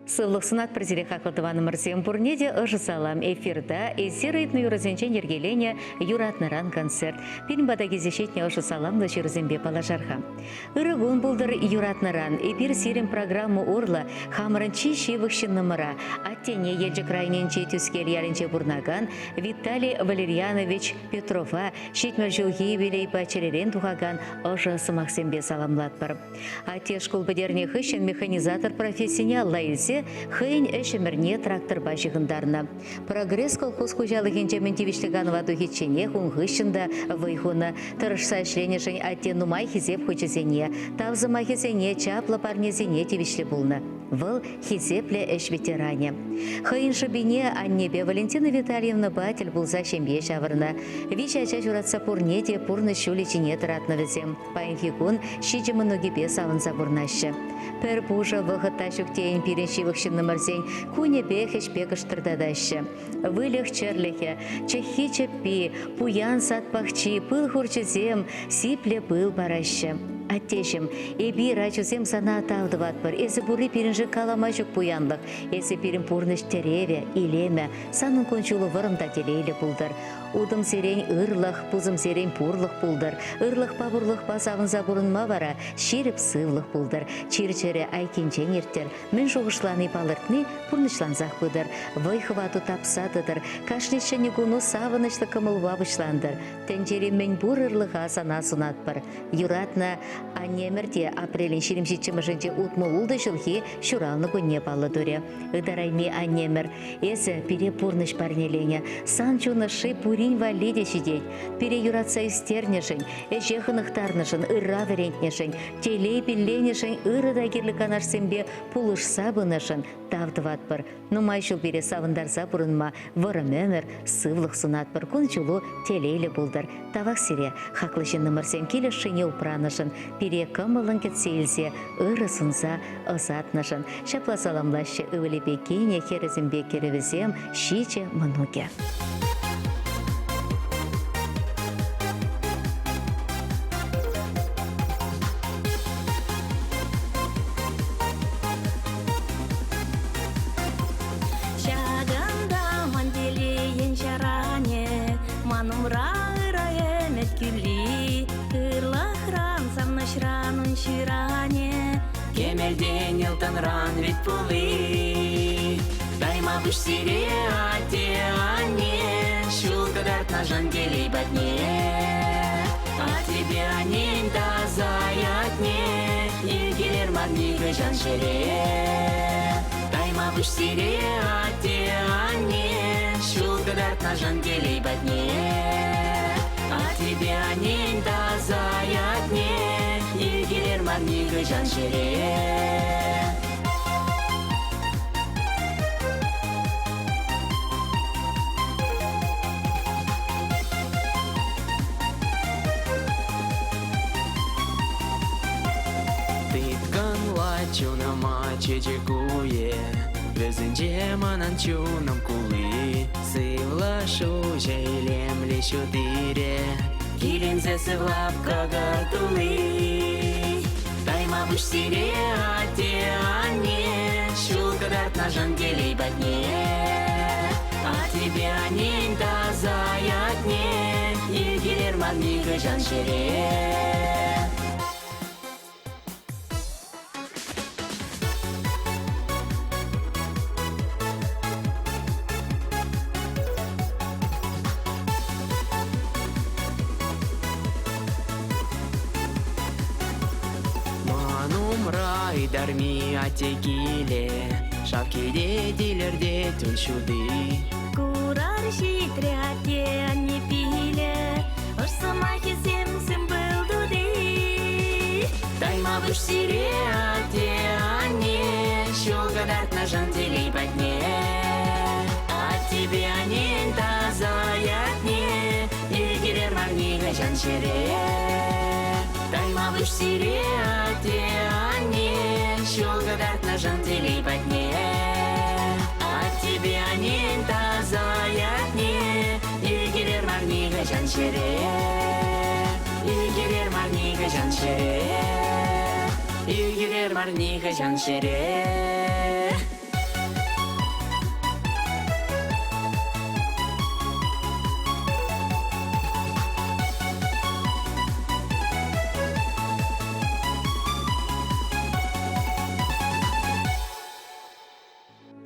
Сывлӑх сунатпӑр сире, хаклӑ тӑванӑмӑрсем. Пурне те ӑшӑ салам. Эфирта эсир ыйтнӑ юрӑсенчен йӗркеленӗ Юратнӑран концерт. Пирӗн пата килсе ҫитнӗ ӑшӑ саламлӑ ҫырусемпе паллашар-ха. Ырӑ кун пултӑр юратнӑран. Эпир сирӗн программа урлӑ хамӑрӑн чи ҫывӑх ҫыннӑмӑра, аттене Елчӗк районӗнчи Тӳскел ялӗнче пурӑнакан Виталий Валерьянович Петрова 70 ҫулхи юбилейпа чӗререн тухакан ӑшӑ сӑмахсемпе саламлатпӑр. Атте шкул пӗтернӗ хыҫҫӑн механизатор профессине алла илсе хӑйӗн ӗҫ ӗмӗрне тракторпа ҫыхӑнтарнӑ. Прогресс колхоз хуҫалӑхӗнче мӗн тивӗҫлӗ канӑва тухичченех ун хыҫҫӑн та вӑй хунӑ. Тӑрӑшса ӗҫленӗшӗн атте нумай хисеп хучӗсене, тав сӑмахӗсене, чаплӑ парнесене тивӗҫлӗ пулнӑ. Вӑл хисеплӗ ӗҫ ветеранӗ. Хӑйӗн шӑпине аннепе Валентина Витальевнӑпа тӗл пулса ҫемье ҫавӑрнӑ. Виҫ ача ҫуратса пурне те пурнӑҫ ҫулӗ ҫине тӑратнӑ вӗсем. Паянхи кун ҫичӗ мӑнукӗпе савӑнса пурӑнаҫҫӗ. Пӗр пушӑ вӑхӑт та ҫук тейӗн пирӗн ҫывӑх ҫыннӑмӑрсен кунӗпех ӗҫпе кӑштӑртатаҫҫӗ. Выльӑх-чӗрлӗхӗ, чӑххи-чӗппи, пуян сад пахчи, пыл хурчӗсем сиплӗ пыл параҫҫӗ. Аттеҫӗм, эпир, ачусем, сана тав тӑватпӑр. Эсӗ пурри пирӗншӗн калама ҫук пуянлӑх. Эсӗ пирӗн пурнӑҫ тӗревӗ, илемӗ. Санӑн кун-ҫулу вӑрӑм та телейлӗ пултӑр. Утӑмсерен ырлӑх, пусӑмсерен пурлӑх пултӑр. Ырлӑхпа-пурлӑхпа савӑнса пурӑнма вара ҫирӗп сывлӑх пултӑр. Чир-чӗрӗ айккинчен ирттӗр. Мӗн шухӑшлани-палӑртни пурнӑҫлансах пытӑр. Вӑй-хӑвату тапса тӑтӑр. Кашни ҫӗнӗ куну савӑнӑҫлӑ кӑмӑлпа пуҫлантӑр. Тӗнчери мӗнпур ырлӑха сана сунатпӑр. Юратнӑ аннемӗр те апрелӗн 27-мӗшӗнче 66 ҫулхи ҫуралнӑ кунне паллӑ турӗ. Ытарайми аннемӗр, эсӗ пире пурнӑҫ парнеленӗ. Сан чун ӑшши пурин валли те ҫитет. Пире юратса ӳстернӗшӗн, ӗҫе хӑнӑхтарнӑшӑн, ырра вӗрентнӗшӗн, телей пилленӗшӗн ырӑ та кирлӗ канашсемпе пулӑшса пынӑшӑн тав тӑватпӑр. Нумай ҫул пире савӑнтарса пурӑнма вӑрӑм ӗмӗр, сывлӑх сунатпӑр, кун-ҫулу телейлӗ пултӑр. Тавах сире, хаклӑ ҫыннӑмӑрсем, кил ӑшшине упранӑшӑн, пире кӑмӑллӑн кӗтсе илсе ырӑ сунса ӑсатнӑшӑн. Ҫапла саламлаҫҫӗ ывӑлӗпе кинӗ, хӗрӗсемпе кӗрӗвӗсем, ҫичӗ мӑнукӗ. Ҫакӑнта ман телейӗн ҫаранӗ, ман умра ырӑ ӗмӗт кӳлли, ырлӑхран, савнӑҫран ун ҫыранӗ. Кӗмӗлтен ылтӑнран вӗт пули. Тайма пуҫ сире, атте-анне, ҫул кӑтартнӑшӑн телей патне. Аттепе аннен таса ятне илкелер мар нихӑҫан ҫӗре. Тайма пуҫ сире, атте-анне, ҫул кӑтартнӑшӑн телей патне. Аттепе аннен таса ятне илкелер мар нихӑҫан ҫӗре. Тыткӑнла чунӑма чечек уйӗ, Вӗсенче манӑн чунӑм кулли. Сывлӑш уҫӑ илемлӗ ҫутире, Киленсе сывлап кӑкӑр тулли. Тайма пуҫ сире, атте-анне, Ҫул кӑтартнӑшӑн телей патне. Аттепе аннен таса ятне Илкелер ман нихӑҫан ҫӗре. Ман умра ытарми атте киле, Шав килет илӗртет ун ҫути. Курар ҫитрӗ атте-анне пилӗ, Ӑш сӑмахӗсем сӗм-пыл тути. Тайма пуҫ сире, атте-анне, Ҫул кӑтартнӑшӑн телей патне. Аттепе аннен таса ятне Илкелер мар нихӑҫан ҫӗре. Тайма пуҫ сире, атте-анне, Ҫул кӑтартнӑшӑн телей патне. Аттепе аннен таса ятне Илкелер мар нихӑҫан ҫӗре. Илкелер мар нихӑҫан ҫӗре. Илкелер мар нихӑҫан ҫӗре.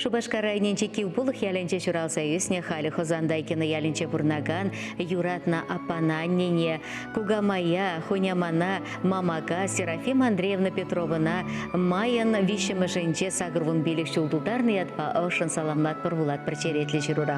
Шупашкар районӗнчи Кивпулӑх ялӗнче ҫуралса ӳснӗ, халӗ Хусантайкино ялӗнче пурӑнакан юратнӑ аппана аннене, кукамая, хунямана, мамака Серафима Андреевна Петровӑна майӑн виҫҫӗмӗшӗнче 85 ҫул тултарнӑ ятпа ӑшшӑн саламлатпӑр вулатпӑр черетлӗ ҫырура.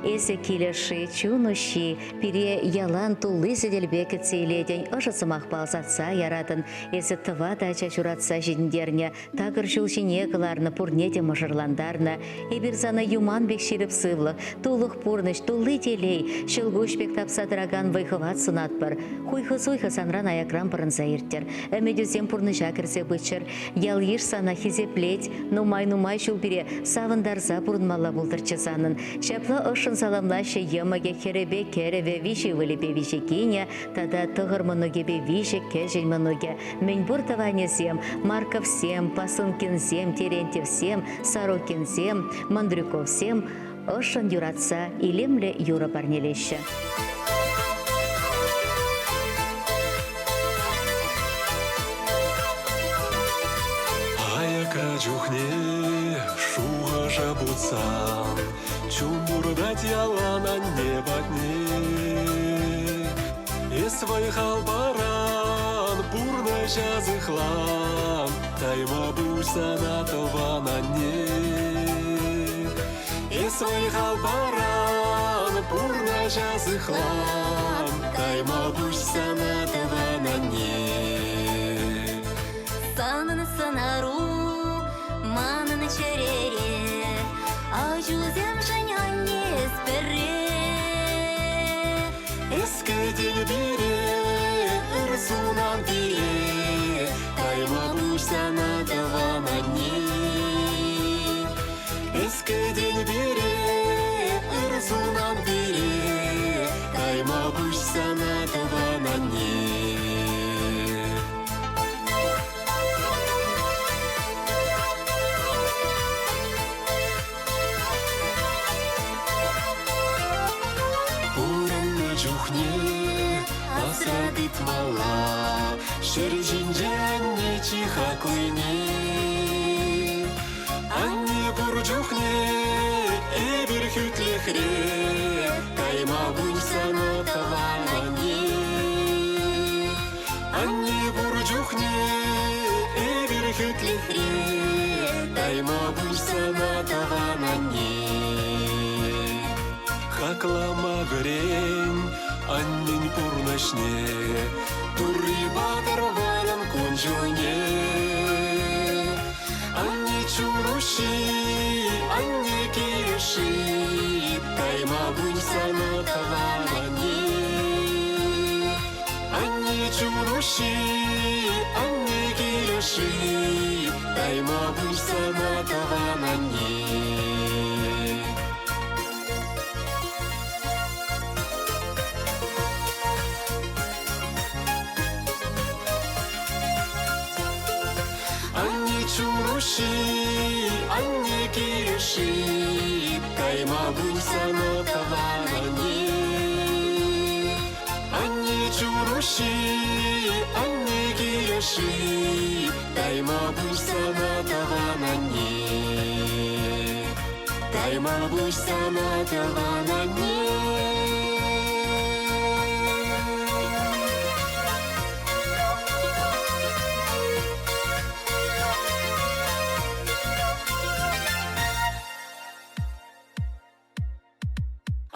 Эсӗ килӗшши, чун уҫҫи, пире ялан тулли сӗтелпе кӗтсе илетӗн, ӑшӑ сӑмахпа ӑсатса яратӑн. Эсӗ тӑват ача ҫуратса ҫитӗнтернӗ, такӑр ҫул ҫине кӑларнӑ, пурне те мӑшӑрлантарнӑ. Эпир сана юман пек ҫирӗп сывлӑх, тулӑх пурнӑҫ, тулли телей, ҫӑлкуҫ пек тапса тӑракан вӑй-хӑват сунатпӑр. Хуйхӑ-суйхӑ санран аякран пӑрӑнса ирттӗр. Ӗмӗтӳсем пурнӑҫа кӗрсе пыччӑр. Ял-йыш сана хисеплет, нумай-нумай ҫул пире савӑнтарса пурӑнмалла пултӑрччӗ санӑн. Ҫапла ӑшшӑн саламлаҫҫӗ йӑмӑкӗ, хӗрӗпе кӗрӗвӗ, виҫ ывӑлӗпе виҫӗ кинӗ тата тӑхӑр мӑнукӗпе виҫӗ кӗҫӗн мӑнукӗ. Мӗнпур тӑванӗсем, Марковсем, Посынкинсем, Терентьевсем, Сорокинсем, Мандрюковсем ӑшшӑн юратса илемлӗ юрӑ парнелеҫҫӗ. Аякра чухне шухӑша путсан чун туртать ялан анне патне. Эс вӑй-хал паран, пурнӑҫа сыхлан, тайма пуҫ сана тӑван анне. Эс вӑй-хал паран, пурнӑҫа сыхлан, тайма пуҫ сана тӑван анне. Санӑн сӑнару манӑн чӗрере, Ачусемшӗн анне эс пӗрре. Эс кӗтен пире, ыр сунан пире, тайма пуҫ сана тӑван анне. Эс кӗтен пире, ыр сунан пире, тайма пуҫ сана тӑван анне. Пурӑннӑ чухне асра тытмалла ҫӗр ҫинче анне чи хаклине. Анне пур чухне эпир хӳтлӗхре, тайма пуҫ сана тӑван анне. Анне пур чухне эпир хӳтлӗхре, тайма пуҫ сана тӑван анне. Хаклама вӗрен аннен пурнӑҫне, Турри патӑр вӑрӑм кун-ҫулне. Анне чун уҫҫи, анне килӗши, тайма пуҫ сана тӑван анне. Анне чун уҫҫи, анне килӗши, тайма пуҫ сана тӑван анне. Анне чун уҫҫи, анне килӗши, тайма пуҫ сана тӑван анне. Анне чун уҫҫи, анне килӗши, тайма пуҫ сана тӑван анне. Тайма пуҫ сана тӑван анне.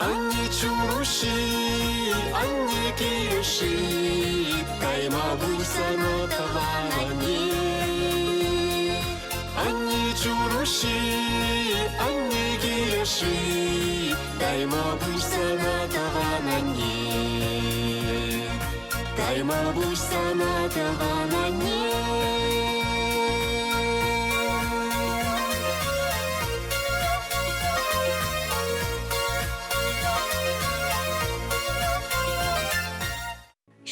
Анне чун уҫҫи, анне килӗши, тайма пуҫ сана тӑван анне. Анне чун уҫҫи, анне килӗши, тайма пуҫ сана тӑван анне. Тайма пуҫ сана тӑван анне.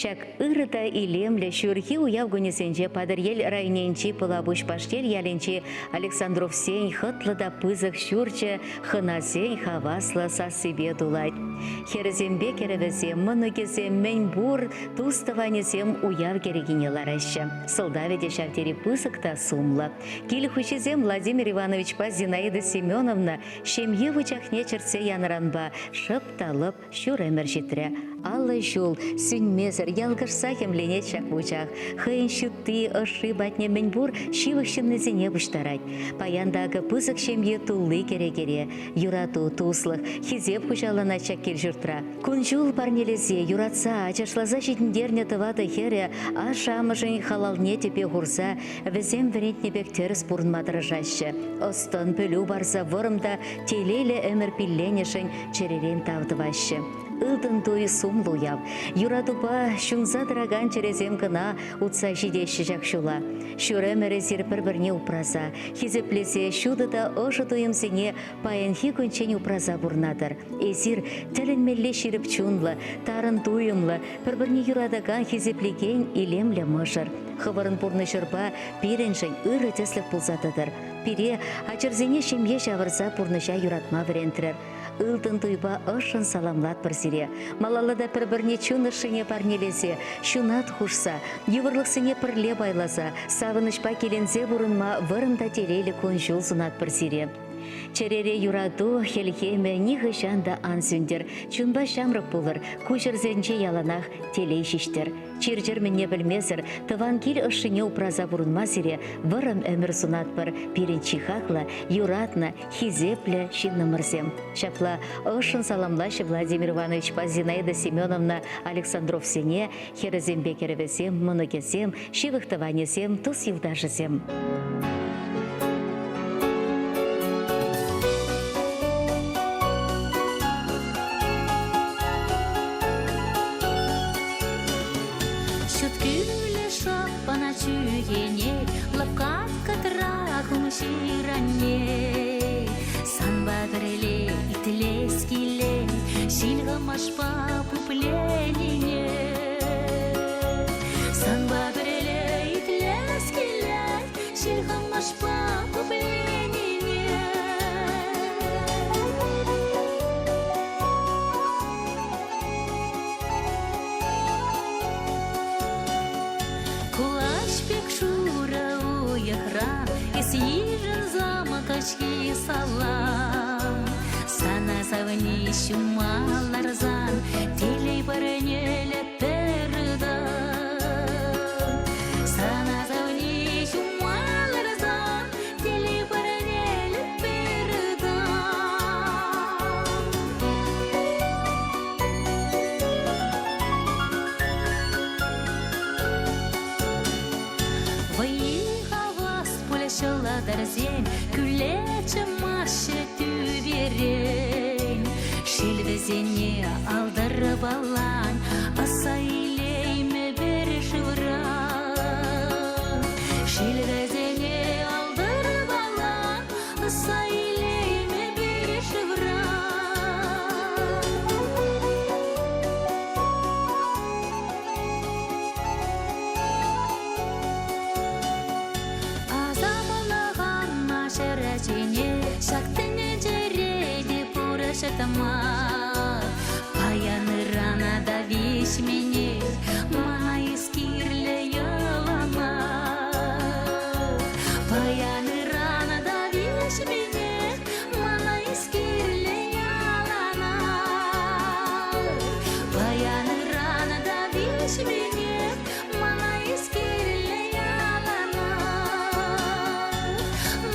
Ҫак ырӑ та илемлӗ ҫурхи уяв кунӗсенче Патӑрьел районӗнчи Пӑлапуҫ Пашьел ялӗнчи Александровсен хӑтлӑ та пысӑк ҫурчӗ хӑнасен хаваслӑ сассипе тулать. Хӗрӗсемпе кӗрӗвӗсем, мӑнукӗсем мӗнпур тус-тӑванӗсем уяв кӗрекине лараҫҫӗ. Сӑлтавӗ те ҫав тери пысӑк та сумлӑ. Кил хуҫисем Владимир Ивановичпа Зинаида Семеновна ҫемье вучахне чӗртсе янӑранпа шӑп та лӑп ҫур ӗмӗр ҫитрӗ. 50 ҫул сӳнмесӗр ялкӑшса хӗмленет ҫак вучах. Хӑйӗн ҫутти, ӑшши патне мӗнпур ҫывӑх ҫыннисене пуҫтарать. Паян та акӑ пысӑк ҫемье тулли кӗрекере. Юрату, туслӑх, хисеп хуҫаланать ҫак кил-ҫуртра. Кун-ҫул парнелесе, юратса, ачашласа ҫитӗнтернӗ тӑватӑ хӗрӗ ашшӗ-амӑшӗн халалне тӗпе хурса вӗсем вӗрентнӗ пек тӗрӗс пурӑнма тӑрӑшаҫҫӗ. Ӑс-тӑн, пӗлӳ парса вӑрӑм та телейлӗ ӗмӗр пилленӗшӗн чӗререн тав тӑваҫҫӗ. Ылтӑн туй сумлӑ уяв. Юратупа ҫунса тӑракан чӗресем кӑна утса ҫитеҫҫӗ ҫак ҫула. Ҫур ӗмӗр эсир пӗр-пӗрне упраса, хисеплесе ҫутӑ та ӑшӑ туйӑмсене паянхи кунччен упраса пурӑнатӑр. Эсир тӗлӗнмелле ҫирӗп чунлӑ, тарӑн туйӑмлӑ, пӗр-пӗрне юратакан, хисеплекен илемлӗ мӑшӑр. Хӑвӑрӑн пурнӑҫӑрпа пирӗншӗн ырӑ тӗслӗх пулса тӑтӑр. Пире, ачӑрсене ҫемье ҫавӑрса пурнӑҫа юратма вӗрентрӗр. Ылтӑн туйпа ӑшшӑн саламлатпӑр сире. Малалла та пӗр-пӗрне чун ӑшшине парнелесе, ҫунат хушса, йывӑрлӑхсене пӗрле пайласа, савӑнӑҫпа киленсе пурӑнма вӑрӑм та телейлӗ кун-ҫул сунатпӑр сире. Чӗрере юрату хӗлхемӗ нихӑҫан та ан сӳнтӗр. Чунпа ҫамрӑк пулӑр, куҫӑрсенче яланах телей ҫиҫтӗр. Чир-чӗр мӗнне пӗлмесӗр тӑван кил ӑшшине упраса пурӑнма сире вӑрӑм ӗмӗр сунатпӑр. Пирӗн чи хаклӑ, юратнӑ, хисеплӗ ҫыннӑмӑрсем. Ҫапла ӑшшӑн саламлаҫҫӗ Владимир Ивановичпа Зинаида Семеновна Александровсене, хӗрӗсемпе кӗрӗвӗсем, мӑнукӗсем, ҫывӑх тӑванӗсем, тус-юлташӗсем. Ҫут кӳлӗ шӑппӑна чӳхенет, лӑпкать кӑтра хум ҫыранне. Санпа пӗрле итлес килет ҫил хӑмӑшпа пупленине. Санпа пӗрле итлес килет ҫил хӑмӑшпа пупленине. Кулач пек шурӑ уйӑхра эс йышӑнсам каҫхи салам. Сана савни ҫума ларсан телей парнелӗ пӗр ытам. Сана савни ҫума ларсан телей парнелӗ пӗр ытам. Вӑй-хавас пуль ҫӑлтӑрсен, кӳлечӗ маҫҫӗ тӳперен. Шел вӗсене алтӑрпалан, аса илеймӗ пӗр шывран. Шел вӗсене алтӑрпалан, аса илеймӗ пӗр шывран. Асамлӑханма ҫӗрӗчене ҫак тӗнчере те пур ҫӑтма. Паян ырана та виҫмене мана эс кирлӗ ялана. Паян ырана та виҫмене мана эс кирлӗ ялана. Паян ырана та виҫмене мана эс кирлӗ ялана.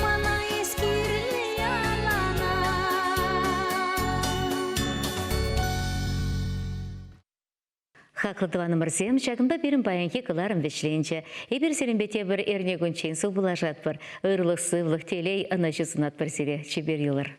Мана эс кирлӗ ялана. Хаклӑ тӑванӑмӑрсем, ҫакӑнпа пирӗн паянхи кӑларӑм вӗҫленчӗ. Эпир сирӗнпе тепӗр эрнекунччен сывпуллашатпӑр. Ырлӑх-сывлӑх, телей, ӑнӑҫу сунатпӑр сире. Чипер юлӑр.